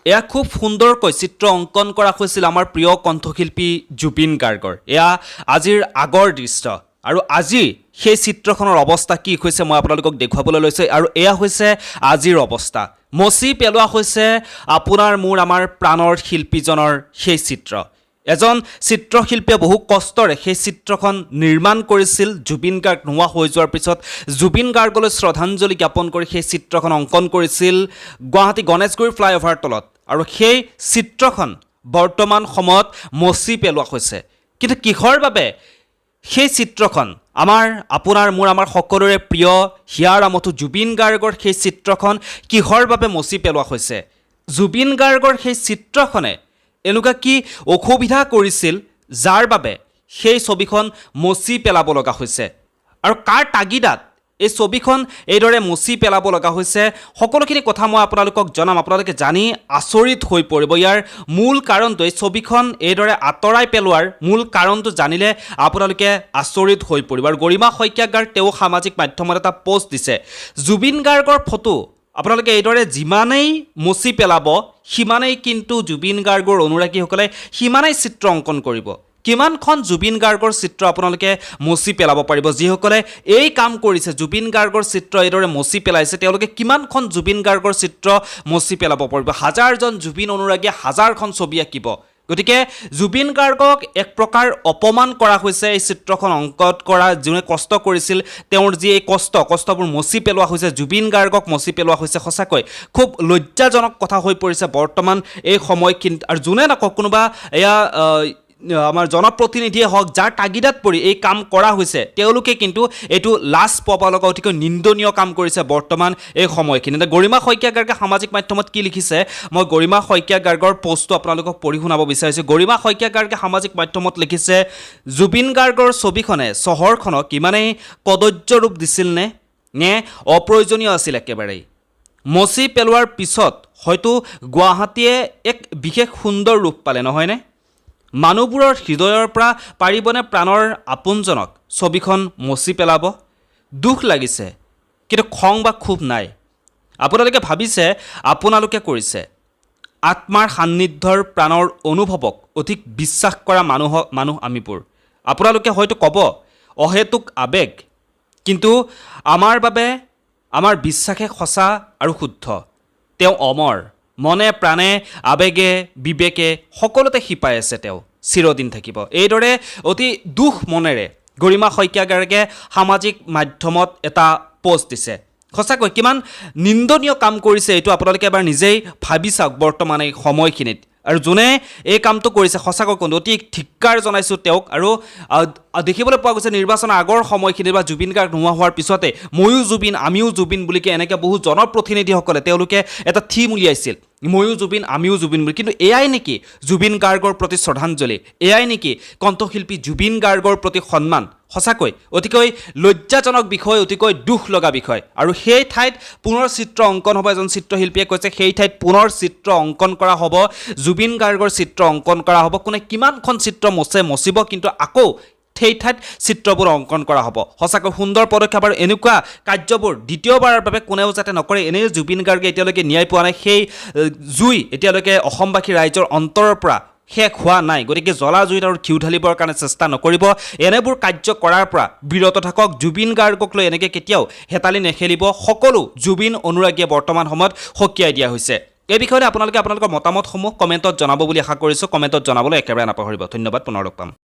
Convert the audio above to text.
এয়া খুব সুন্দৰকৈ চিত্ৰ অংকন কৰা হৈছিল আমাৰ প্ৰিয় কণ্ঠশিল্পী জুবিন গাৰ্গৰ। এয়া আজিৰ আগৰ দৃশ্য আৰু আজি সেই চিত্ৰখনৰ অৱস্থা কি হৈছে, মই আপোনালোকক দেখুৱাবলৈ লৈছোঁ। আৰু এয়া হৈছে আজিৰ অৱস্থা। মচি পেলোৱা হৈছে আপোনাৰ, মোৰ, আমাৰ প্ৰাণৰ শিল্পীজনৰ সেই চিত্ৰ। এজন চিত্ৰশিল্পীয়ে বহু কষ্টৰে সেই চিত্ৰখন নিৰ্মাণ কৰিছিল। জুবিন গাৰ্গ নোহোৱা হৈ যোৱাৰ পিছত জুবিন গাৰ্গলৈ শ্ৰদ্ধাঞ্জলি জ্ঞাপন কৰি সেই চিত্ৰখন অংকন কৰিছিল গুৱাহাটী গণেশগুৰি ফ্লাইঅভাৰ তলত আৰু সেই চিত্ৰখন বৰ্তমান সময়ত মচি পেলোৱা হৈছে। কিন্তু কিহৰ বাবে সেই চিত্ৰখন, আমাৰ, আপোনাৰ, মোৰ, আমাৰ সকলোৰে প্ৰিয় হিয়াৰ আমঠু জুবিন গাৰ্গৰ সেই চিত্ৰখন কিহৰ বাবে মচি পেলোৱা হৈছে? জুবিন গাৰ্গৰ সেই চিত্ৰখনে এনেকুৱা কি অসুবিধা কৰিছিল, যাৰ বাবে সেই ছবিখন মচি পেলাব লগা হৈছে? আৰু কাৰ তাগিদাত এই ছবিখন এইদৰে মচি পেলাব লগা হৈছে? সকলোখিনি কথা মই আপোনালোকক জনাম। আপোনালোকে জানি আচৰিত হৈ পৰিব। ইয়াৰ মূল কাৰণটো, এই ছবিখন এইদৰে আঁতৰাই পেলোৱাৰ মূল কাৰণটো জানিলে আপোনালোকে আচৰিত হৈ পৰিব। আৰু গৰিমা শইকীয়া গাৰ্গ, তেওঁ সামাজিক মাধ্যমত এটা পষ্ট দিছে। জুবিন গাৰ্গৰ ফটো আপোনালোকে এইদৰে যিমানেই মচি পেলাব, সিমানেই কিন্তু জুবিন গাৰ্গৰ অনুৰাগীসকলে সিমানেই চিত্ৰ অংকন কৰিব। কিমানখন জুবিন গাৰ্গৰ চিত্ৰ আপোনালোকে মচি পেলাব পাৰিব? যিসকলে এই কাম কৰিছে, জুবিন গাৰ্গৰ চিত্ৰ এইদৰে মচি পেলাইছে, তেওঁলোকে কিমানখন জুবিন গাৰ্গৰ চিত্ৰ মচি পেলাব পাৰিব? হাজাৰজন জুবিন অনুৰাগীয়ে হাজাৰখন ছবি আঁকিব। গতিকে জুবিন গাৰ্গক এক প্ৰকাৰ অপমান কৰা হৈছে। এই চিত্ৰখন অংকন কৰা যোনে কষ্ট কৰিছিল, তেওঁৰ যি এই কষ্টবোৰ মচি পেলোৱা হৈছে, জুবিন গাৰ্গক মচি পেলোৱা হৈছে। সঁচাকৈ খুব লজ্জাজনক কথা হৈ পৰিছে বৰ্তমান এই সময়খিনিত। আৰু যোনে নকওক, কোনোবা এয়া আমাৰ জনপ্ৰতিনিধিয়ে হওক, যাৰ তাগিদাত পৰি এই কাম কৰা হৈছে, তেওঁলোকে কিন্তু এইটো লাজ পাব লগা অতিকৈ নিন্দনীয় কাম কৰিছে বৰ্তমান এই সময়খিনিত। গৰিমা শইকীয়া গাৰ্গে সামাজিক মাধ্যমত কি লিখিছে, মই গৰিমা শইকীয়া গাৰ্গৰ পষ্টটো আপোনালোকক পঢ়ি শুনাব বিচাৰিছোঁ। গৰিমা শইকীয়া গাৰ্গে সামাজিক মাধ্যমত লিখিছে, "জুবিন গাৰ্গৰ ছবিখনে চহৰখনক ইমানেই কদৰ্য ৰূপ দিছিল নে নে অপ্ৰয়োজনীয় আছিল একেবাৰেই? মচি পেলোৱাৰ পিছত হয়তো গুৱাহাটীয়ে এক বিশেষ সুন্দৰ ৰূপ পালে, নহয়নে? মানুহবোৰৰ হৃদয়ৰ পৰা পাৰিবনে প্ৰাণৰ আপোনজনক ছবিখন মচি পেলাব? দুখ লাগিছে, কিন্তু খং বা ক্ষোভ নাই। আপোনালোকে ভাবিছে, আপোনালোকে কৰিছে। আত্মাৰ সান্নিধ্যৰ প্ৰাণৰ অনুভৱক অধিক বিশ্বাস কৰা মানুহ আমিবোৰ। আপোনালোকে হয়তো ক'ব অহেতুক আৱেগ, কিন্তু আমাৰ বাবে আমাৰ বিশ্বাসে সঁচা আৰু শুদ্ধ। তেওঁ অমৰ। মনে প্ৰাণে, আৱেগে, বিবেকে সকলোতে শিপাই আছে। তেওঁ চিৰদিন থাকিব।" এইদৰে অতি দুখ মনেৰে গৰিমা শইকীয়া গাৰ্গে সামাজিক মাধ্যমত এটা পষ্ট দিছে। সঁচাকৈ কিমান নিন্দনীয় কাম কৰিছে, এইটো আপোনালোকে এবাৰ নিজেই ভাবি চাওক বৰ্তমান এই সময়খিনিত। আৰু যোনে এই কামটো কৰিছে, সঁচাকৈ কিন্তু অতি ধিক্কাৰ জনাইছোঁ তেওঁক। আৰু দেখিবলৈ পোৱা গৈছে, নিৰ্বাচনৰ আগৰ সময়খিনিত বা জুবিন গাৰ্গ নোহোৱা হোৱাৰ পিছতে "ময়ো জুবিন, আমিও জুবিন" বুলিকে এনেকৈ বহু জনপ্ৰতিনিধিসকলে তেওঁলোকে এটা থিম উলিয়াইছিল, "ময়ো জুবিন, আমিও জুবিন" বুলি। কিন্তু এয়াই নেকি জুবিন গাৰ্গৰ প্ৰতি শ্ৰদ্ধাঞ্জলি? এয়াই নেকি কণ্ঠশিল্পী জুবিন গাৰ্গৰ প্ৰতি সন্মান? সঁচাকৈ অতিকৈ লজ্জাজনক বিষয়, অতিকৈ দুখ লগা বিষয়। আৰু সেই ঠাইত পুনৰ চিত্ৰ অংকন হ'ব। এজন চিত্ৰশিল্পীয়ে কৈছে, সেই ঠাইত পুনৰ চিত্ৰ অংকন কৰা হ'ব, জুবিন গাৰ্গৰ চিত্ৰ অংকন কৰা হ'ব। কোনে কিমানখন চিত্ৰ মচে মচিব, কিন্তু আকৌ সেই ঠাইত চিত্ৰবোৰ অংকন কৰা হ'ব। সঁচাকৈ সুন্দৰ পদক্ষেপ। আৰু এনেকুৱা কাৰ্যবোৰ দ্বিতীয়বাৰৰ বাবে কোনেও যাতে নকৰে। এনেই জুবিন গাৰ্গে এতিয়ালৈকে ন্যায় পোৱা নাই। সেই জুই এতিয়ালৈকে অসমবাসী ৰাইজৰ অন্তৰৰ পৰা শেষ হোৱা নাই। গতিকে জ্বলা জুইত আৰু ঘিউ ঢালিবৰ কাৰণে চেষ্টা নকৰিব। এনেবোৰ কাৰ্য কৰাৰ পৰা বিৰত থাকক। জুবিন গাৰ্গক লৈ এনেকৈ কেতিয়াও হেতালি নেখেলিব। সকলো জুবিন অনুৰাগীয়ে বৰ্তমান সময়ত সকীয়াই দিয়া হৈছে। এই বিষয়তে আপোনালোকে আপোনালোকৰ মতামতসমূহ কমেণ্টত জনাব বুলি আশা কৰিছোঁ। কমেণ্টত জনাবলৈ একেবাৰে নাপাহৰিব। ধন্যবাদ, পুনৰ লগ পাম।